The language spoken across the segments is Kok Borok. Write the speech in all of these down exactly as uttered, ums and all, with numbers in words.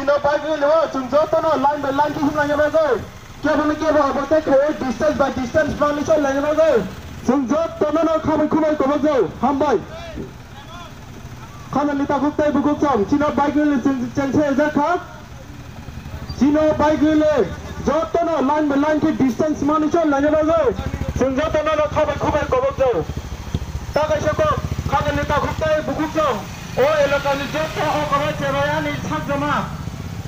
No bike rally o chwng jotono line by line khe himlangya bagwi, kebo no kebo abo tei khe distance by distance mangni chol laina bagwi chwng jotono no khabai khubai kobokjao. Hambai. Khanani takhuk tei bukhuk cham chino bike rally chwng chengse ejak kha. Chino bike rally jotono line by line khe distance mangni chol laina bagwi chwng jotono no khabai khubai kobokjao. Ta kaisa kok, khanani takhuk tei bukhuk cham. O elakani joto o kwbai cherai ani sakjama,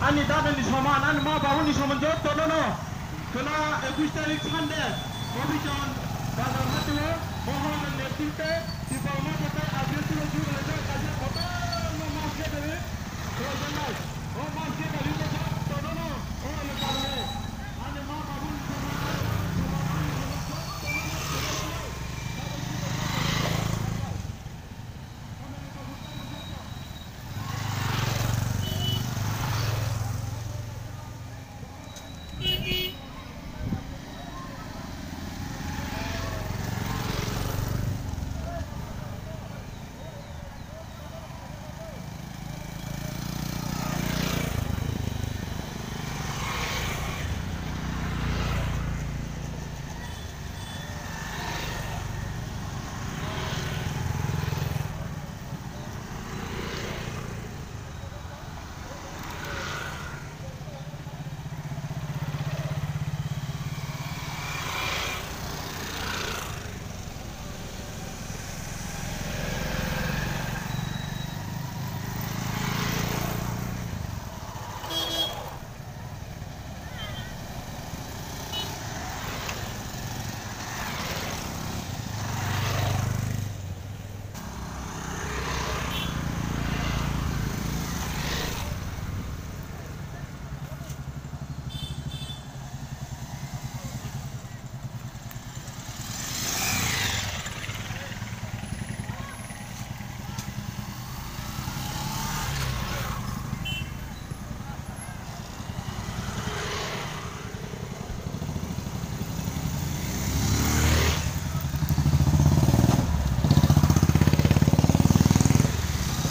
ani dadani soman, ani ma babuni soman jotono no khwna ekush tarik Sunday Gobichand Bazar hatio Mohan ni netritwe Tipra Motha tei R P F T rok jugalajak kaisa kotorma mass gathering khwlaijaknai. O mass gathering o jotono no o elakani ani ma babuni soman, ani dadani soman, ani soman jotono no khwlaijaknai.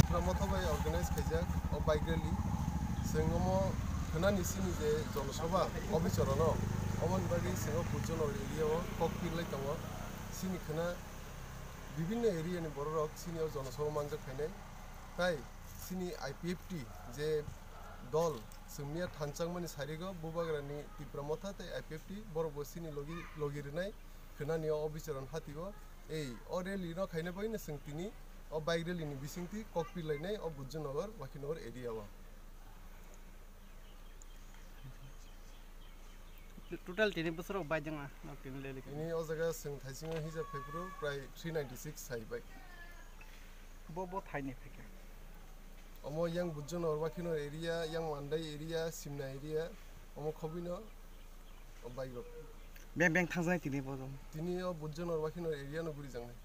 Tipra Motha bai organize khaijak o bike rally. Chwng omo khwnani sini je Jonosabha obichorono, omoni bagwi chwng o Bujjonogor area o kok pirlai tongo. Sini khwna bibinno area ni bororok sini o Jonosabha mangjak phainai. Tai sini I P F T je dol, chwng miya thanchangmani sarigo Bubagrani Tipra Motha tei I P F T borokbo sini logi, logi rwnai khwnani o obichorono hatio. Ei, o rally no khaina bagwino chwng tini o bike rally ni bisingtwi kok pirlainai o Bujjonogor, Wakhinogor area o. Total tini bosoro bai jang a, nok tini rally khaina. Tini o jaga chwng thaisingo hijab phaiphuru prai three ninety six sai bai. Bo, bo thaini phaikha. Omo yang Bujjonogor, Wakhinogor area, yang Mandai area, Simna area, omo khobino o bike rok. Beng, beng thangjaknai tini bo jang. Tini o Bujjonogor, Wakhinogor area no gurijaknai.